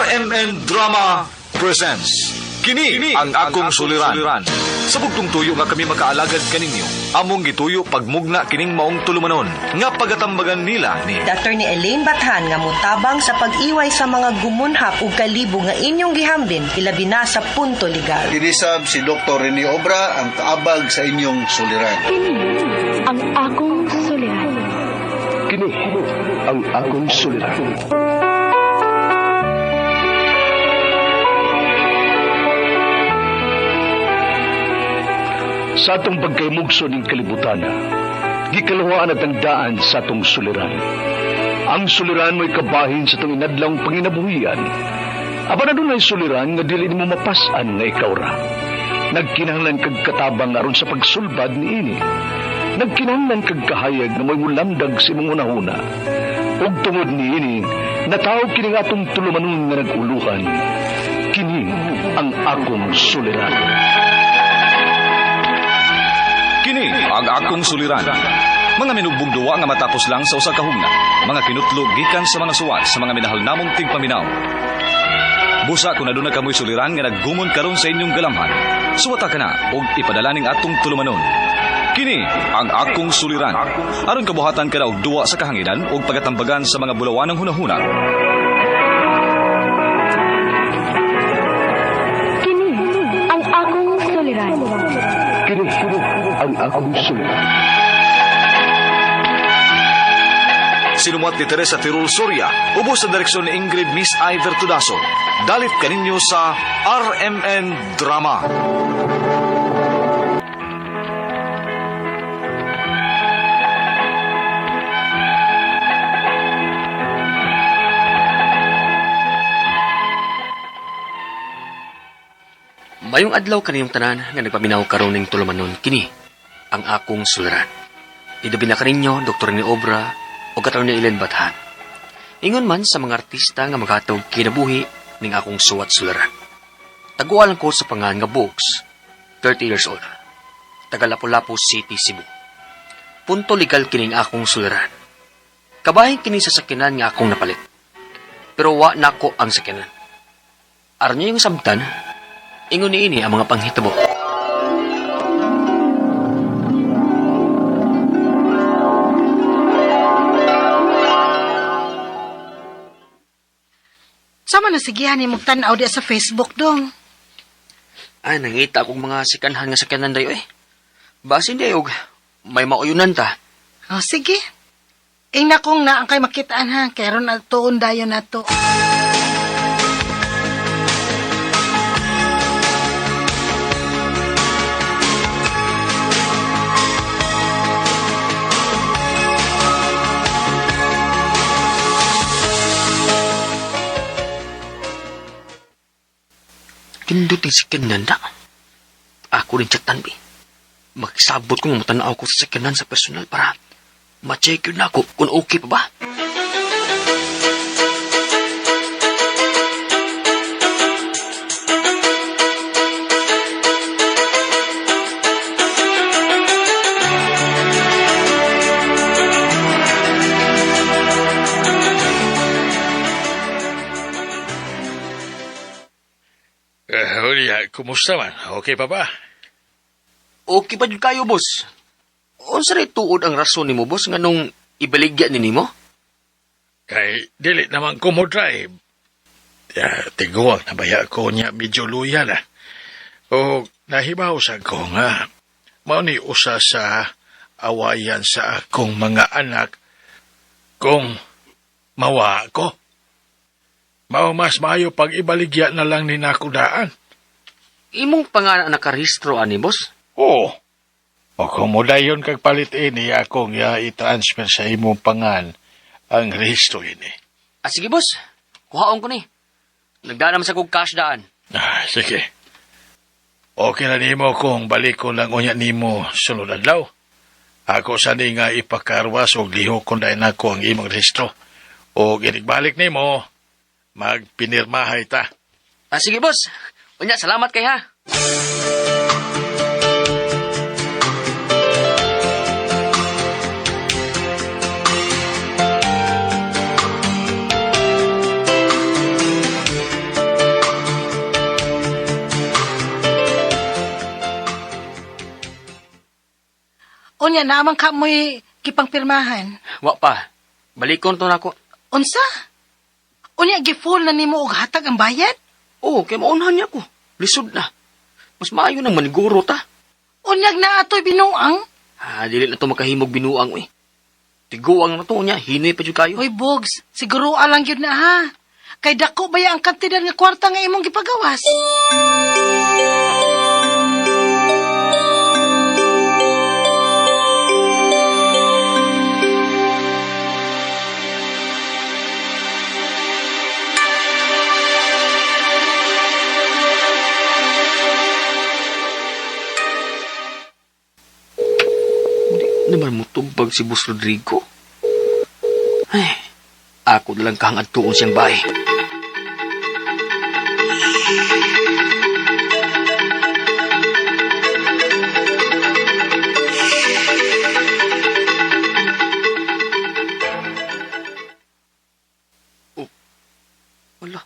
RMN Drama presents Kini ang akong suliran. Sa bugtong tuyo nga kami makaalagad kaninyo, among gituyo pagmugna kining maong tulumanon nga pagatambagan nila ni Dr. ni Elaine Bathan nga mutabang sa pag-iway sa mga gumunhap ug kalibo nga inyong gihambin ilabi na sa punto legal. Kinisab si Dr. Rene Obra ang kaabag sa inyong suliran. Kini ang akong suliran. Kini ang akong suliran. Sa atong pagkaymugso ning kalibutan, gikaluhaan at ang daan sa atong suliran. Ang suliran mo'y kabahin sa atong inadlawng panginabuhian. Apan adunay suliran nga dili nimo mapas-an nga ikaw ra. Nagkinahanglan kag katabang aron sa pagsulbad niini. Nagkinahanglan kag kahayag nga mo'y mulamdag sa imong hunahuna. Ug tungod niini, natawag kini nga atong tulumanon nga nag-uluhan. Kini ang akong suliran. Kini ang akong suliran. Mga minugbong duwa nga matapos lang sa usa ka hugna. Mga kinutlo gikan sa mga suwat sa mga minahal namong tigpaminaw. Busa kung aduna kamoy suliran nga naggumon karon sa inyong galamhan. Suwata ka na og ipadala ning atong tulumanon. Kini ang akong suliran. Aron kabuhatan ka na og duwa sa kahanginan og pagatambagan sa mga bulawanang hunahuna. Kini ang akong suliran. Kini ang akong suliran. Sinumuat ni Teresa Tirul Soria, ubos sa direksyon ni Ingrid Miss Iver Tudaso. Dalit kaninyo sa RMN Drama. Mayong adlaw kaniyong tanan nga nagpaminaw karon ning tulumanon kini ang akong suliran. Idabi na kaninyo Dr. ni Obra o karon ni Ellen Bathan. Ingon man sa mga artista nga maghatog kinabuhi ning akong suwat suliran. Taguan ko sa pangan nga Bogs, 30 years old. Taga Lapu-Lapu City, Cebu. Punto legal kining akong suliran. Kabahin kini sa sakyanan nga akong napalit. Pero wa nako ang sakyanan. Aron niyo yung samtan, ingon niini ang mga panghitabo. Sama na sigihan ni tan-aw di sa Facebook dong. Ay, nangita akong mga sikanhan nga sakyanan dayo eh. Basin dayo, og may mauyunan ta. Oh, sige. Ingna kong na ang kay makitaan ha, kay ron tuon dayon nato. Kindot yung sakyanan na. Ako rin chatan bi. Magsabot ko nga matanaw ko sa sakyanan sa personal para ma-check yun ako kung okay pa ba. Julia, kumusta man? Okay pa ba? Okay pa jud kayo, boss. Unsa ray tuod ang rason nimo, boss, nga nung ibaligya ni nimo? Kay dili naman ko mo drive. Ya, tiguang na baya ko niya medyo luya na. O nahibaw sa ko nga. Mao ni usa sa awayan sa akong mga anak kung mawa ko. Mao mas maayo pag ibaligya na lang ni nakudaan. Imong pangalan ang nakarehistro ani, boss? Oo. O kung mudayon kag palit ini, akong ya i-transfer sa imong pangan ang rehistro ini. Ah, sige, boss. Kuhaon ko ni. Nagdaan naman sa kog cash daan. Ah, sige. Okay na nimo kung balik ko lang unya nimo sunod adlaw. Ako sa ni nga ipakarwas og lihok kung dahil nako ang imong rehistro. O inigbalik nimo, magpinirmahay ta. Ah, sige, boss. Unya, salamat kay ha. Unya naman ka mo'y gipangpirmahan. Wa pa. Balikon to nako. Unsa? Unya gi-full na nimo og hatag ang bayad? Oo, kay maunhan niya ko. Lisod na. Mas maayo nang maniguro ta. Unyag na atoy binuang? Ah, dili na to makahimog binuang uy. Tiguang na to niya, hinoy pa jud kayo. Hoy Bogs, siguro alang gyud na ha. Kay dako ba ya ang kantidad nga kwarta nga imong gipagawas? Di naman mo tubag si Boss Rodrigo. Ay, ako na lang kahang adtuon siyang bahay. Oh, wala.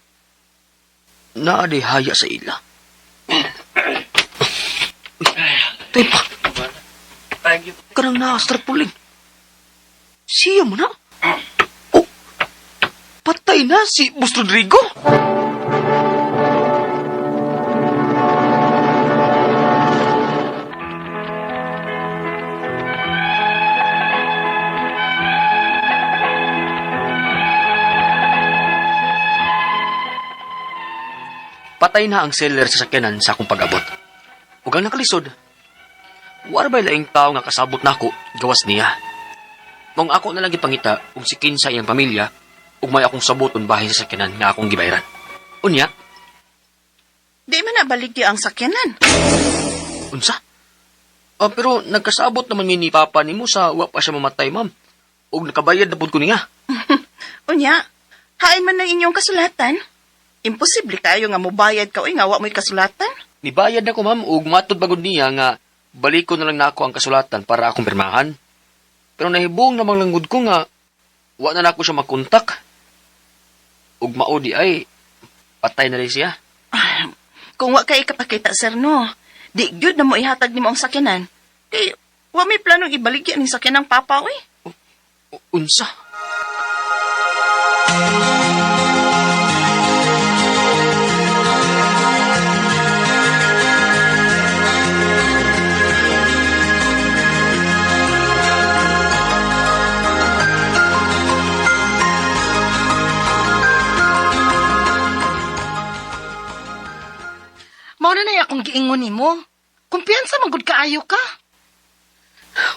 Naa haya sa ila. Uy, tay pa. Kanang naastar puling. Siya mo na. Oh, patay na si Boss Rodrigo. Patay na ang seller sa sakyanan sa akong pag-abot. Ug ang nakalisod, wala ba'y laing tao nga kasabot nako gawas niya. Mong ako na lang gipangita ug si kinsa iyang pamilya ug may akong saboton bahin sa sakyanan nga akong gibayran. Unya, Di man nabaligya ang sakyanan. unsa? Ah, pero nagkasabot naman mi ni Papa nimo sa wa pa siya mamatay, ma'am. Ug nakabayad na pud ko niya. Unya, hain man ng inyong kasulatan. Imposible kayo nga mobayad ka oy nga wa mo'y kasulatan. Nibayad na ko, ma'am, ug matod bagod niya nga baliko na lang nako ang kasulatan para akong pirmahan. Pero nahibong namang langod ko nga wa na nako siya makontak. Ug mao di ay patay na rin siya. Ah, kung wa kay kapakita sir no, di gyud na mo ihatag nimo ang sakyanan. Kay wa may planong ibaligya ning sakyanan papa oy. Unsa? Mao na nay akong giingon nimo. Kumpiyansa man gud kaayo ka.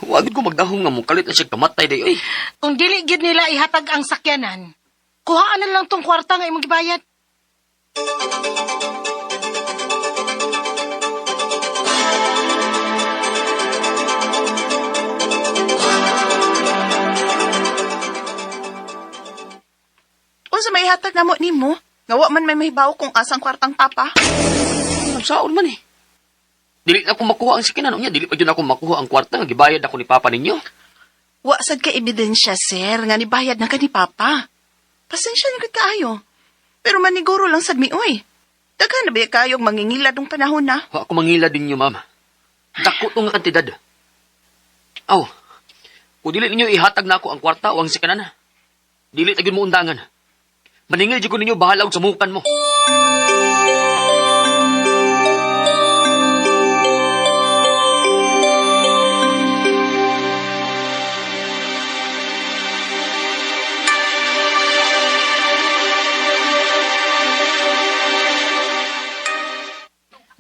Wag ko magdahong nga mukalit na siya kamatay day oy. Kung dili gyud nila ihatag ang sakyanan, kuhaan na lang tong kwarta nga imong gibayad. Unsa may ihatag namo nimo? Nga wa man may mahibaw kung asang kwartang papa. Saon man eh. Dili na ako makuha ang sikinan unya, dili pa jud ako makuha ang kwarta nga gibayad ako ni Papa ninyo. Wa sad ka ebidensya sir nga nibayad na ka ni papa. Pasensya na gud kaayo. Pero maniguro lang sad mi oy. Daghan na ba kayong mangingilad ng panahon na? Wa ako mangila din niyo, ma'am. Dako to nga kantidad. Aw, kung dili ninyo ihatag na ako ang kwarta o ang sikanan, dili ta gyud mo undangan. Maningil jud ko ninyo bahala og samukan mo.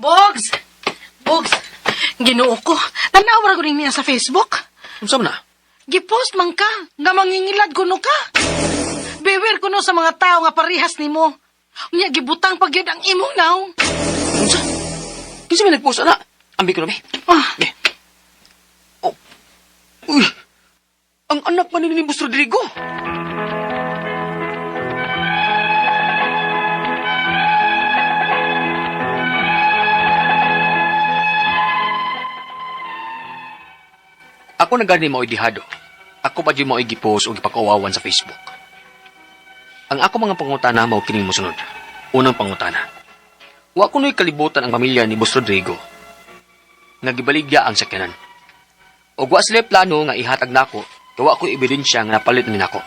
Bogs! Bogs! Ginoo ko. Tanaw ra ko rin niya sa Facebook. Unsa man na? Gipost man ka nga mangingilad kuno ka. Beware kuno sa mga tao nga parehas nimo. Unya gibutang pag yun ang imong naong. Unsa? Kinsa may nagpost ana? Ambi ko na, be. Ah, Be. Oh. Uy. Ang anak man ni Boss Rodrigo. Ako na gani mao'y dihado. Ako pa dyan mao'y gipost o gipakawawan sa Facebook. Ang ako mga pangutana mao kining mosunod. Unang pangutana. Wa kuno'y kalibutan ang pamilya ni Boss Rodrigo nga gibaligya ang sakyanan. Ug wa sila plano nga ihatag nako kay wa ko ebidensya nga napalit ni nako.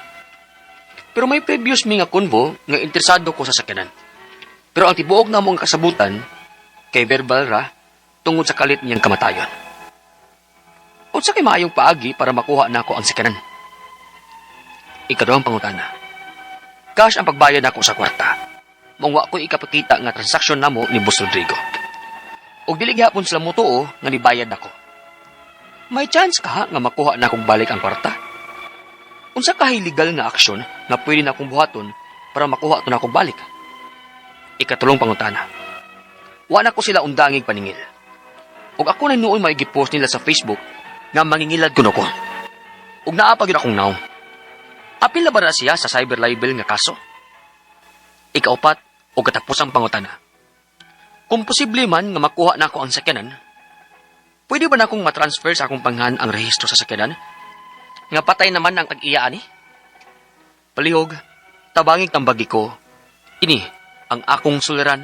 Pero may previous mi nga convo nga interesado ko sa sakyanan. Pero ang tibuok na mong kasabutan kay verbal ra tungod sa kalit niyang kamatayon. Unsa kay maayong paagi para makuha nako ang sakyanan? Ikaduhang pangutana. Cash ang pagbayad nako sa kwarta. Mao wa ko ikapakita nga transaksyon namo ni Boss Rodrigo. Ug dili gihapon sila motuo nga nibayad nako. May chance ka nga makuha na akong balik ang kwarta? Unsa kahay legal nga aksyon nga pwede na akong buhaton para makuha to na akong balik? Ikatulong pangutana. Wa na ko sila undangig paningil. Ug ako na noon may gipost nila sa Facebook nga mangingilad kuno ko. Ug naa pa gyud akong nawong. Apil na ba na siya sa cyber libel nga kaso? Ikaupat o katapusang pangutana. Kung posible man nga makuha na ako ang sakyanan, pwede ba na akong matransfer sa akong panghan ang rehistro sa sakyanan? Nga patay naman ang tag-iya ani? Palihog, tabangig tambagi ko, ini ang akong suliran,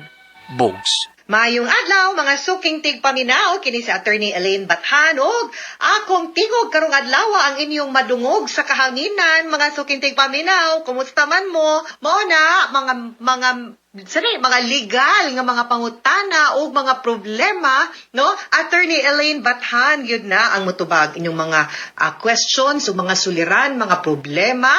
Bogs. Maayong adlaw mga suking tigpaminaw, kini si Attorney Elaine Bathan ug akong tingog karong adlaw ang inyong madungog sa kahanginan, mga suking tigpaminaw. Kumusta man mo? Mao na mga sorry, mga legal nga mga pangutana o mga problema, no? Attorney Elaine Bathan gyud na ang mutubag inyong mga questions o mga suliran, mga problema,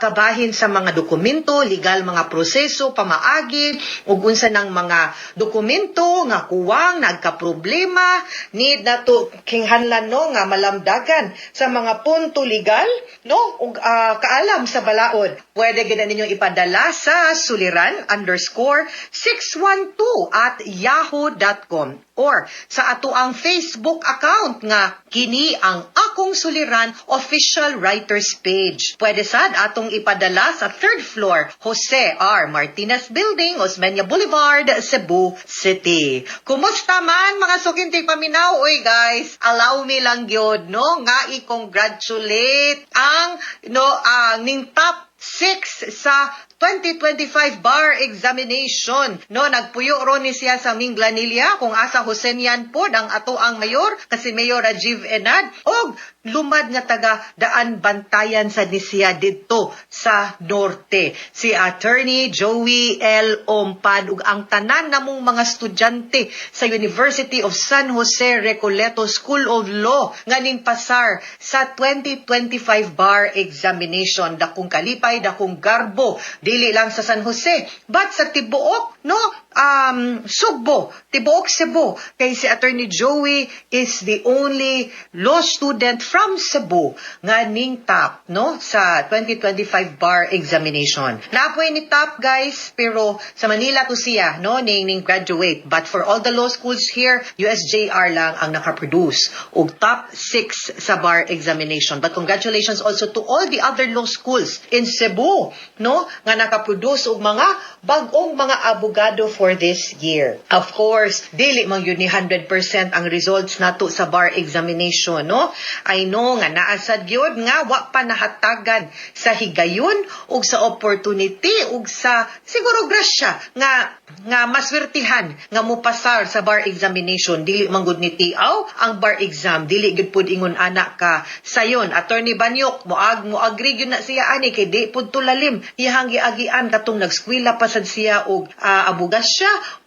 kabahin sa mga dokumento, legal mga proseso, pamaagi ug unsa ng mga dokumento nga kuwang nagka-problema, need na to kinghanlan, no, nga malamdagan sa mga punto legal, no, ug kaalam sa balaod. Pwede gid na ninyong ipadala sa suliran_612@yahoo.com or sa ato ang Facebook account nga kini ang Akong Suliran Official Writers Page. Pwede sad atong ipadala sa third floor, Jose R. Martinez Building, Osmeña Boulevard, Cebu City. Kumusta man mga suking tigpaminaw? Uy guys, allow me lang gyud, no, nga i-congratulate ang, no, ang ning top 6 sa 2025 bar examination. No, nagpuyo ron ni siya sa Minglanilla kung asa Josenian pod ang ato ang mayor kasi Mayor Rajiv Enad og lumad nga taga Daan Bantayan sa ni siya didto sa norte. Si Attorney Joey L. Ompad ug ang tanan namong mga estudyante sa University of San Jose Recoleto School of Law nga ning pasar sa 2025 bar examination. Dakong kalipay, dakong garbo, dili lang sa San Jose but sa tibuok, no, Sugbo, tibuok Cebu, kay si Attorney Joey is the only law student from Cebu nga ning top, no, sa 2025 bar examination. Napoy ni top guys, pero sa Manila to siya, no, ning graduate, but for all the law schools here, USJR lang ang nakaproduce og top 6 sa bar examination. But congratulations also to all the other law schools in Cebu, no, nga nakaproduce og mga bag-ong mga abogado for this year. Of course, dili man yun ni 100% ang results nato sa bar examination, no? I know nga naasad gyud nga wa pa nahatagan sa higayon ug sa opportunity ug sa siguro grasya nga maswertihan nga mopasar sa bar examination. Dili man gud ni tiaw ang bar exam, dili gyud pud ingon ana ka sayon. Attorney Banyok, mo agree gyud na siya ani kay di pud tulalim iyang giagian katong nagskwela pa sad siya og abogasya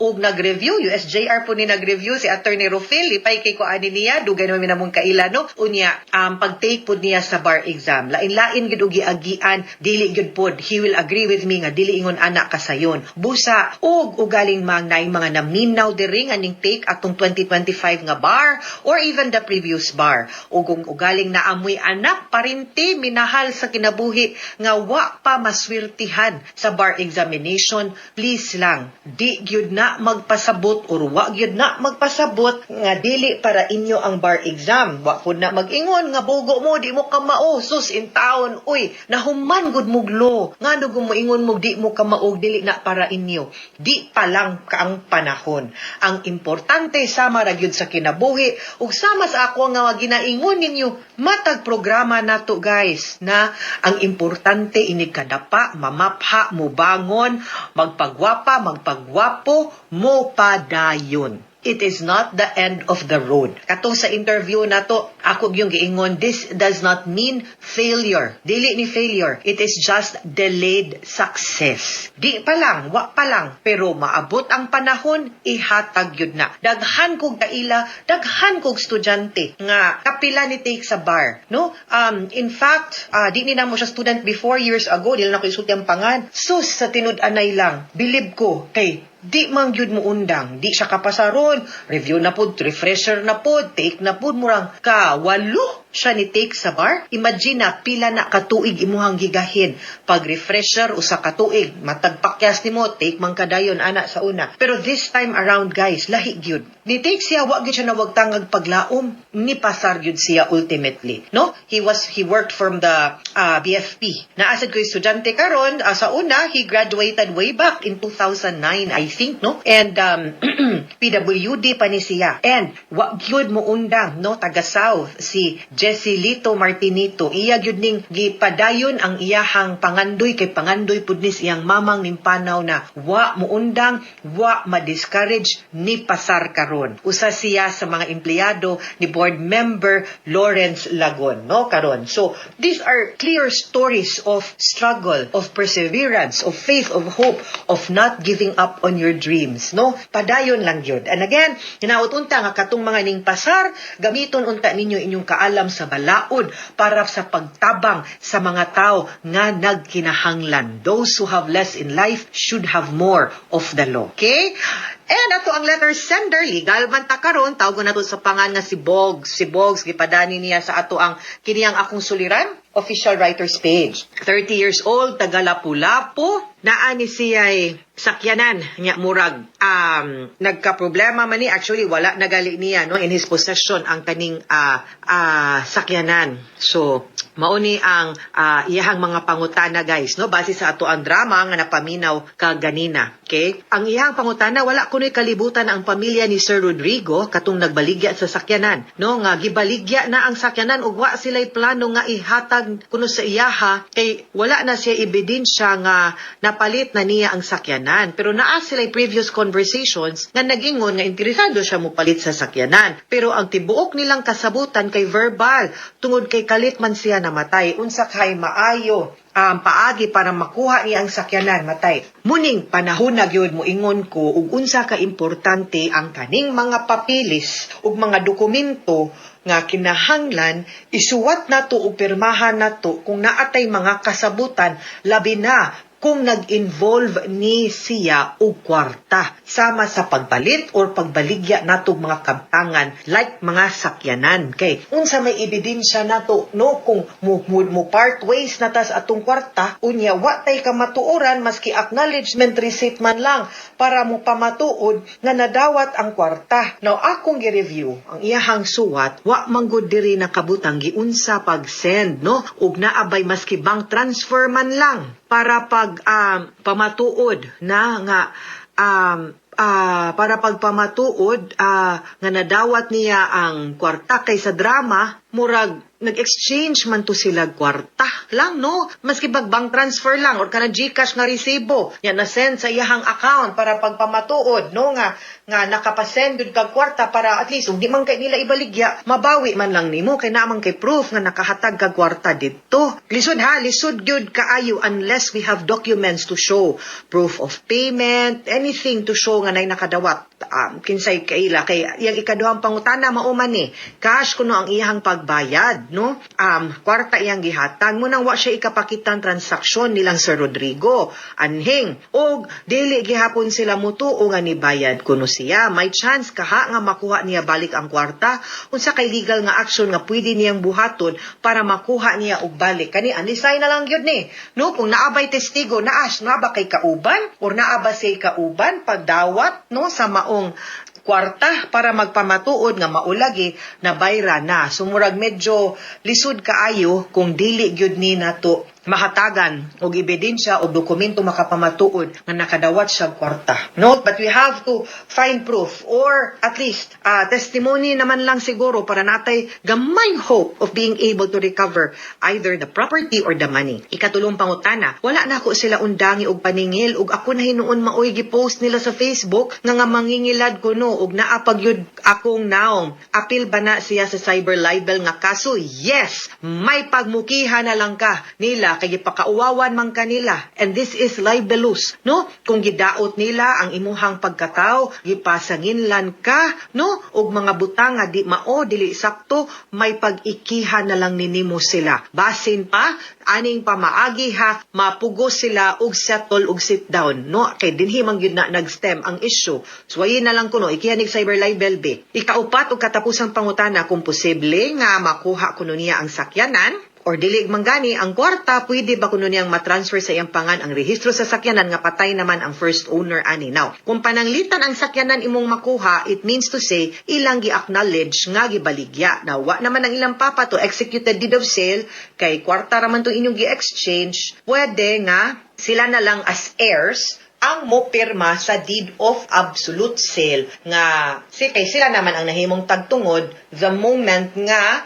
og nag-review USJR po ni nag-review si Attorney Rufil. Lipay kay ko ani niya, dugay naman mi namong kaila, no? Unya pag-take pud niya sa bar exam, lain-lain gyud og giagian. Dili gyud pud, he will agree with me nga dili ingon ana kasayon. Busa og ugaling mang naay mga naminaw diri nga ning take atong 2025 nga bar or even the previous bar, ug kung ugaling naamoy anak parinti minahal sa kinabuhi nga wa pa maswirtihan sa bar examination, please lang, di gyud na magpasabot or wa gyud na magpasabot nga dili para inyo ang bar exam. Wa pud na mag-ingon nga bugo mo, di mo kamao. Sus in taon, uy, nahuman gud muglo, ngano gud moingon mo di mo kamao, dili na para inyo? Di pa lang ka ang panahon. Ang importante, sama ra gyud sa kinabuhi ug sama sa ako nga ginaingon ninyo matag programa nato guys, na ang importante inig kadapa, mamapha, mubangon, magpagwapa, magpagwapo, mo padayon. It is not the end of the road. Katong sa interview nato, ako yung giingon, this does not mean failure. Dili ni failure. It is just delayed success. Di pa lang, wa pa lang, pero maabot ang panahon, ihatag yun na. Daghan kog kaila, daghan kog estudyante nga kapila ni take sa bar, no? In fact, di ni namo siya student before, years ago, dili na ko isulti ang pangan. Sus, sa tinud-anay lang, bilib ko kay di man gyud mo undang, di siya kapasaron, review na pud, refresher na pud, take na pud, murang ka walo siya ni take sa bar. Imagine na pila na katuig imuhang gigahin. Pag refresher usa ka tuig, matag pakyas nimo, take man kadayon ana sa una. Pero this time around, guys, lahi gyud. Ni take siya, wa gyud siya nawagtangag paglaom, ni pasar gyud siya ultimately. No? He worked from the BFP. Naa sad ko estudyante karon sa una, he graduated way back in 2009, I think, no? And PWD pa ni siya. And wa gyud mo undang, no, taga South si Jesse Lito Martinito. Iya gyud ning gipadayon ang iyahang pangandoy kay pangandoy pud ni iyang mamang nimpanaw na wa mo undang, wa ma-discourage, ni pasar karon. Usa siya sa mga empleyado ni board member Lawrence Lagon, no, karon. So these are clear stories of struggle, of perseverance, of faith, of hope, of not giving up on your dreams, no? Padayon lang yun. And again, hinaot unta nga katong mga ning pasar, gamiton unta ninyo inyong kaalam sa balaod para sa pagtabang sa mga tao nga nagkinahanglan. Those who have less in life should have more of the law. Okay? And ato ang letter sender, legal man ta karon, tawgon nato sa pangan nga si Boggs. Si Boggs, gipadani niya sa ato ang kiniyang Akong Suliran official writer's page. 30 years old, taga Lapu-Lapu, naa ni siya sakyanan nya murag nagka-problema man ni. Actually, wala nagali niya, no, in his possession ang kaning sakyanan. So mao ni ang iyahang mga pangutana, guys, no, base sa ato ang drama nga napaminaw kaganina. Okay, ang iyahang pangutana: wala kunoy kalibutan ang pamilya ni Sir Rodrigo katong nagbaligya sa sakyanan, no, nga gibaligya na ang sakyanan ug wa sila'y plano nga ihatag kuno sa iyaha kay wala na siya ebidensya nga napalit na niya ang sakyanan. Pero naa sila'y previous conversations nga nagingon nga interesado siya mopalit sa sakyanan. Pero ang tibuok nilang kasabutan kay verbal tungod kay kalit man siya namatay. Unsa kay maayo ang paagi para makuha niya ang sakyanan, matay? Muning panahon na gyud moingon ko ug unsa ka importante ang kaning mga papilis ug mga dokumento nga kinahanglan isuwat nato ug pirmahan nato kung naatay mga kasabutan, labi na kung nag-involve ni siya og kwarta sama sa pagpalit or pagbaligya natog mga kabtangan like mga sakyanan, kay unsa may ebidensya nato, no, kung mo part ways na tas atong kwarta, unya wa tay kamatuoran maski acknowledgement receipt man lang para mo pamatuod nga nadawat ang kwarta. Now, akong gi-review ang iyahang suwat, wa man gud diri nakabutang giunsa pag-send, no, ug naabay maski bank transfer man lang para pag pamatuod na nga para pagpamatuod nga nadawat niya ang kwarta, kay sa drama murag nag-exchange man to sila kwarta lang, no, maski bag bank transfer lang or kanang GCash nga resibo yan na send sa iyahang account para pagpamatuod, no, nga nga nakapasend gud kag kwarta para at least ug di man kay nila ibaligya, mabawi man lang nimo kay naa man kay proof nga nakahatag kag kwarta didto. Lisod ha, lisod gyud kaayo unless we have documents to show proof of payment, anything to show nga nay nakadawat, kinsay kaila. Kay iyang ikaduhang pangutana, mao man ni cash kuno ang iyang pagbayad, no, kwarta iyang gihatag mo nang wa siya ikapakitang transaksyon nilang Sir Rodrigo anhing og dili gihapon sila mutuo nga nibayad kuno siya. May chance kaha nga makuha niya balik ang kwarta? Unsa kay legal nga action nga pwede niyang buhaton para makuha niya og balik kani? Anisay na lang gyud ni, no, kung naabay testigo, naas naa ba kay kauban or naa ba say kauban pagdawat, no, sa maong kwarta para magpamatuod nga maulagi na bayra na. So murag medyo lisod kaayo kung dili gyud ni nato Mahatagan og ebidensya o dokumento makapamatuod nga nakadawat siya kwarta. No, but we have to find proof or at least testimony naman lang siguro para natay gamay hope of being able to recover either the property or the money. Ikatulong pangutana, wala na ako sila undangi og paningil ug ako na hinuon maoy gi-post nila sa Facebook nga nga mangingilad kuno ug naa pa gyud akong naong. Apil ba na siya sa cyber libel nga kaso? Yes! May pagmukiha na lang ka nila kay gipakauwawan man kanila, and this is libelous, no? Kung gidaot nila ang imuhang pagkatao, gipasanginlan ka, no, og mga butang nga di mao, dili sakto, may pag-ikiha na lang ninimo sila. Basin pa aning pamaagi ha, mapugos sila og settle og sit down, no, kay dinhi man gyud na nag-stem ang issue. So ayin na lang kuno ikiha nig cyber libel be. Ikaupat ug katapusang pangutana, kung posible nga makuha kuno niya ang sakyanan or dili man gani ang kwarta, pwede ba kuno niyang matransfer sa iyang pangan ang rehistro sa sakyanan nga patay naman ang first owner ani? Now, kung pananglitan ang sakyanan imong makuha, it means to say ilang gi-acknowledge nga gibaligya na wa naman ang ilang papa to executed deed of sale, kay kwarta ra man tong inyong gi-exchange. Pwede nga sila na lang as heirs ang mo pirma sa deed of absolute sale nga si kay sila naman ang nahimong tagtungod the moment nga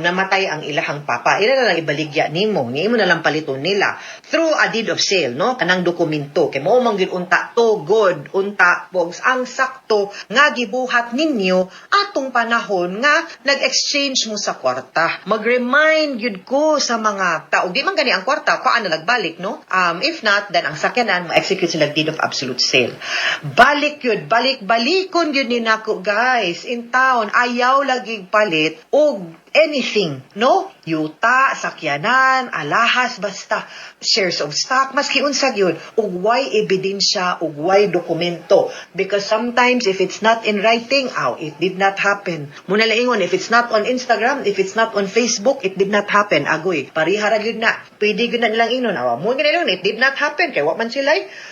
namatay ang ilahang papa. Ila na lang ibaligya nimo, ni imo na lang paliton nila through a deed of sale, no? Kanang dokumento kay mo man gyud unta to good unta bogs ang sakto nga gibuhat ninyo atong panahon nga nag-exchange mo sa kwarta. Mag-remind gyud ko sa mga tao, di man gani ang kwarta, kuan na nagbalik, no? If not, then ang sakyanan mo execute sila deed of absolute sale. Balik yun, balik balikon yun ni nako, guys. In town, ayaw lagi palit og anything, no? Yuta, sakyanan, alahas, basta shares of stock, maski unsa gyud, ug way ebidensya, ug way dokumento. Because sometimes if it's not in writing, aw, it did not happen. Muna laingon, if it's not on Instagram, if it's not on Facebook, it did not happen. Agoy, pareha ra gyud na. Pwede gyud na nilang ingnon, aw, mo gyud it did not happen kay wa man sila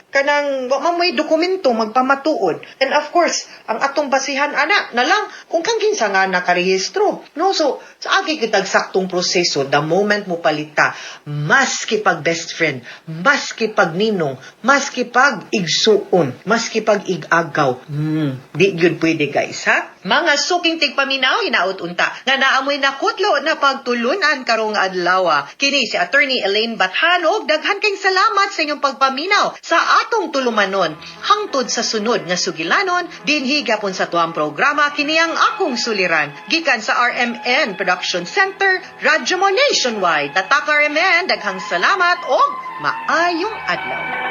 kanang wa man may dokumento magpamatuod. And of course, ang atong basihan ana na lang kung kang kinsa nga nakarehistro. No, so sa agi kitag saktong proseso, the moment mo palita, maski pag best friend, maski pag ninong, maski pag igsuon, maski pag igagaw, di gyud pwede, guys, ha? Mga suking tigpaminaw, hinaot unta nga naamoy nakutlo na pagtulunan karong adlaw. Kini si Attorney Elaine Bathan og daghan kayong salamat sa inyong pagpaminaw sa atong tulumanon. Hangtod sa sunod nga sugilanon, dinhi gapon sa tuang programa, kini ang akong suliran. Gikan sa RMN Production Center, Radyo Mo Nationwide. Tatak RMN, daghang salamat og maayong adlaw.